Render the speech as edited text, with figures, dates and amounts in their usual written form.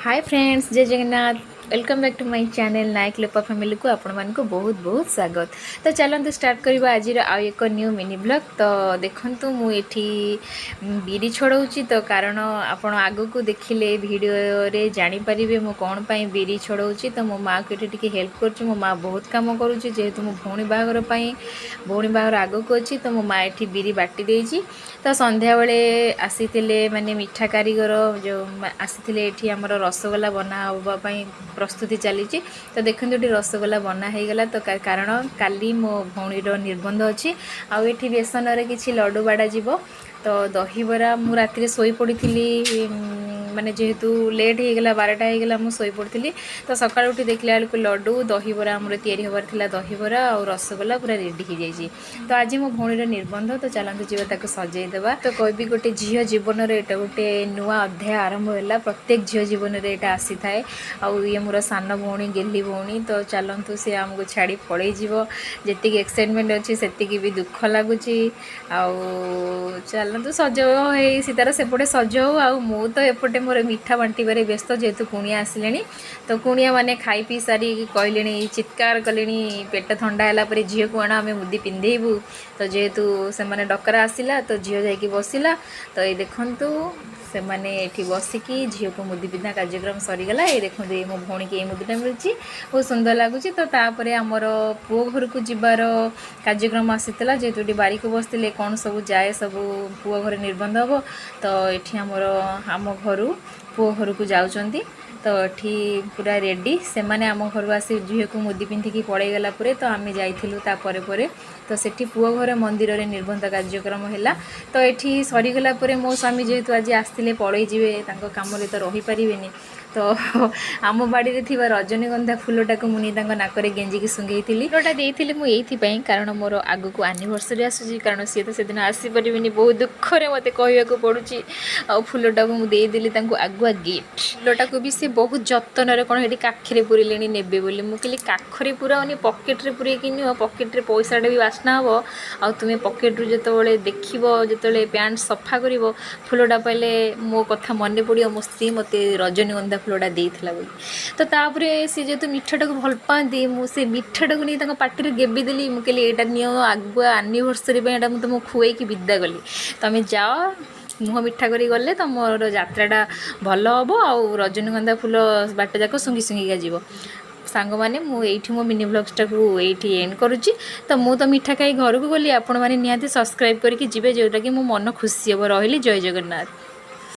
ହାଏ friends, ଜୟ Jagannath. Welcome back to my channel Nayak Lopa ଫ୍ୟାମିଲିକୁ ଆପଣମାନଙ୍କୁ ବହୁତ ବହୁତ ସ୍ୱାଗତ। ତ ଚାଲନ୍ତୁ ଷ୍ଟାର୍ଟ କରିବା ଆଜିର ଆଉ ଏକ ନ୍ୟୁ ମିନି ବ୍ଲଗ୍। ତ ଦେଖନ୍ତୁ, ମୁଁ ଏଠି ବିରି ଛଡ଼ଉଛି। ତ କାରଣ ଆପଣ ଆଗକୁ ଦେଖିଲେ ଭିଡ଼ିଓରେ ଜାଣିପାରିବେ ମୁଁ କ'ଣ ପାଇଁ ବିରି ଛଡ଼ଉଛି। ତ ମୋ ମାଆକୁ ଏଠି ଟିକେ ହେଲ୍ପ କରୁଛି। ମୋ ମା ବହୁତ କାମ କରୁଛି, ଯେହେତୁ ମୋ ଭଉଣୀ ବାହାଘର ପାଇଁ, ଭଉଣୀ ବାହାଘର ଆଗକୁ ଅଛି। ତ ମୋ ମା ଏଠି ବିରି ବାଟି ଦେଇଛି। ତ ସନ୍ଧ୍ୟାବେଳେ ଆସିଥିଲେ ମାନେ ମିଠା କାରିଗର ଯେଉଁ ଆସିଥିଲେ, ଏଠି ଆମର ରସଗୋଲା ବନା ହେବା ପାଇଁ ପ୍ରସ୍ତୁତି ଚାଲିଛି। ତ ଦେଖନ୍ତୁ, ଏଠି ରସଗୋଲା ବନା ହେଇଗଲା। ତ କାରଣ କାଲି ମୋ ଭଉଣୀର ନିର୍ବନ୍ଧ ଅଛି ଆଉ ଏଠି ବେସନରେ କିଛି ଲଡ଼ୁ ବାଡ଼ାଯିବ। ତ ଦହିବରା, ମୁଁ ରାତିରେ ଶୋଇପଡ଼ିଥିଲି, ମାନେ ଯେହେତୁ ଲେଟ୍ ହେଇଗଲା, 12ଟା ହେଇଗଲା, ମୁଁ ଶୋଇପଡ଼ିଥିଲି। ତ ସକାଳୁ ଉଠି ଦେଖିଲା ବେଳକୁ ଲଡ଼ୁ, ଦହିବରା ଆମର ତିଆରି ହେବାର ଥିଲା, ଦହିବରା ଆଉ ରସଗୋଲା ପୁରା ରେଡ଼ି ହେଇଯାଇଛି। ତ ଆଜି ମୋ ଭଉଣୀର ନିର୍ବନ୍ଧ, ତ ଚାଲନ୍ତୁ ଯିବା, ତାକୁ ସଜେଇ ଦେବା। ତ କହିବି, ଗୋଟେ ଝିଅ ଜୀବନରେ ଏଇଟା ଗୋଟେ ନୂଆ ଅଧ୍ୟାୟ ଆରମ୍ଭ ହେଲା। ପ୍ରତ୍ୟେକ ଝିଅ ଜୀବନରେ ଏଇଟା ଆସିଥାଏ। ଆଉ ଇଏ ମୋର ସାନ ଭଉଣୀ, ଗେଲି ଭଉଣୀ। ତ ଚାଲନ୍ତୁ, ସେ ଆମକୁ ଛାଡ଼ି ପଳେଇଯିବ। ଯେତିକି ଏକ୍ସାଇଟମେଣ୍ଟ ଅଛି, ସେତିକି ବି ଦୁଃଖ ଲାଗୁଛି। ଆଉ ଚାଲନ୍ତୁ, ସଜ ହେଇ ସେ ତାର ସେପଟେ ସଜ ହଉ ଆଉ ମୁଁ ତ ଏପଟେ ମୋର ମିଠା ବାଣ୍ଟିବାରେ ବ୍ୟସ୍ତ, ଯେହେତୁ କୁଣିଆ ଆସିଲେଣି। ତ କୁଣିଆ ମାନେ ଖାଇ ପିଇ ସାରିକି କହିଲେଣି, ଚିତ୍କାର କଲେଣି, ପେଟ ଥଣ୍ଡା ହେଲା ପରେ ଝିଅକୁ ଆଣ, ଆମେ ମୁଦି ପିନ୍ଧେଇବୁ। ତ ଯେହେତୁ ସେମାନେ ଡକରା ଆସିଲା, ତ ଝିଅ ଯାଇକି ବସିଲା। ତ ଏଇ ଦେଖନ୍ତୁ, ସେମାନେ ଏଠି ବସିକି ଝିଅକୁ ମୁଦି ପିନ୍ଧା କାର୍ଯ୍ୟକ୍ରମ ସରିଗଲା। ଏଇ ଦେଖନ୍ତୁ, ଏଇ ମୋ ଭଉଣୀକି ଏଇ ମୁଦିଟା ମିଳିଛି, ବହୁତ ସୁନ୍ଦର ଲାଗୁଛି। ତ ତାପରେ ଆମର ପୁଅ ଘରକୁ ଯିବାର କାର୍ଯ୍ୟକ୍ରମ ଆସିଥିଲା, ଯେହେତୁ ଏଠି ବାରିକ ବସିଥିଲେ, କ'ଣ ସବୁ ଯାଏ, ସବୁ ପୁଅ ଘରେ ନିର୍ବନ୍ଧ ହେବ। ତ ଏଠି ଆମର ଆମ ଘରୁ ପୁଅ ଘରକୁ ଯାଉଛନ୍ତି। ତ ଏଠି ପୁରା ରେଡ଼ି ସେମାନେ। ଆମ ଘରୁ ଆସି ଝିଅକୁ ମୁଦି ପିନ୍ଧିକି ପଳେଇଗଲା ପରେ ତ ଆମେ ଯାଇଥିଲୁ ତା ପରେ ପରେ। ତ ସେଠି ପୁଅ ଘର ମନ୍ଦିରରେ ନିର୍ବନ୍ଧ କାର୍ଯ୍ୟକ୍ରମ ହେଲା। ତ ଏଠି ସରିଗଲା ପରେ ମୋ ସ୍ୱାମୀ ଯେହେତୁ ଆଜି ଆସିଥିଲେ, ପଳେଇଯିବେ, ତାଙ୍କ କାମରେ ତ ରହିପାରିବେନି। ତ ଆମ ବାଡ଼ିରେ ଥିବା ରଜନୀଗନ୍ଧା ଫୁଲଟାକୁ ମୁଁ ନେଇ ତାଙ୍କ ନାକରେ ଗେଞ୍ଜିକି ଶୁଙ୍ଘେଇଥିଲି। ଫୁଲଟା ଦେଇଥିଲି ମୁଁ ଏଇଥିପାଇଁ, କାରଣ ମୋର ଆଗକୁ ଆନିଭର୍ସରୀ ଆସୁଛି। କାରଣ ସିଏ ତ ସେଦିନ ଆସିପାରିବେନି, ବହୁତ ଦୁଃଖରେ ମୋତେ କହିବାକୁ ପଡ଼ୁଛି। ଆଉ ଫୁଲଟାକୁ ମୁଁ ଦେଇଦେଲି ତାଙ୍କୁ ଆଗୁଆ ଗିଫ୍ଟ। ଫୁଲଟାକୁ ବି ସେ ବହୁତ ଯତ୍ନରେ କ'ଣ ସେଠି କାଖରେ ପୁରେଇଲେଣି ନେବେ ବୋଲି। ମୁଁ କହିଲି, କାଖରେ ପୁରାଅନି, ପକେଟରେ ପୁରେଇକି ନିଅ। ପକେଟରେ ପଇସାଟା ବି ବାସ୍ନା ହେବ ଆଉ ତୁମେ ପକେଟରୁ ଯେତେବେଳେ ଦେଖିବ, ଯେତେବେଳେ ପ୍ୟାଣ୍ଟ ସଫା କରିବ, ଫୁଲଟା ପାଇଲେ ମୋ କଥା ମନେ ପଡ଼ିବ, ମୋ ସ୍ତ୍ରୀ ମୋତେ ରଜନୀଗନ୍ଧା ଫୁଲଟା ଦେଇଥିଲା ବୋଲି। ତ ତାପରେ ସେ ଯେହେତୁ ମିଠାଟାକୁ ଭଲ ପାଆନ୍ତି, ମୁଁ ସେ ମିଠାଟାକୁ ନେଇ ତାଙ୍କ ପାଟିରେ ଗେବି ଦେଲି। ମୁଁ କହିଲି, ଏଇଟା ନିଅ ଆଗୁଆ ଆନିଭର୍ସରୀ ପାଇଁ, ଏଇଟା ମୁଁ ତୁମକୁ ଖୁଏଇକି ବିଦା କଲି। ତମେ ଯାଅ, ମୁହଁ ମିଠା କରି ଗଲେ ତମର ଯାତ୍ରାଟା ଭଲ ହେବ ଆଉ ରଜନୀଗନ୍ଧା ଫୁଲ ବାଟ ଯାକ ଶୁଙ୍ଘି ଶୁଙ୍ଘିକା ଯିବ। ସାଙ୍ଗମାନେ, ମୁଁ ଏଇଠି ମୋ ମିନି ବ୍ଲଗ୍ସଟାକୁ ଏଇଠି ଏଣ୍ଡ କରୁଛି। ତ ମୁଁ ତ ମିଠା ଖାଇ ଘରକୁ ଗଲି। ଆପଣମାନେ ନିହାତି ସବସ୍କ୍ରାଇବ୍ କରିକି ଯିବେ, ଯେଉଁଟାକି ମୋ ମନ ଖୁସି ହେବ। ରହିଲି, ଜୟ ଜଗନ୍ନାଥ।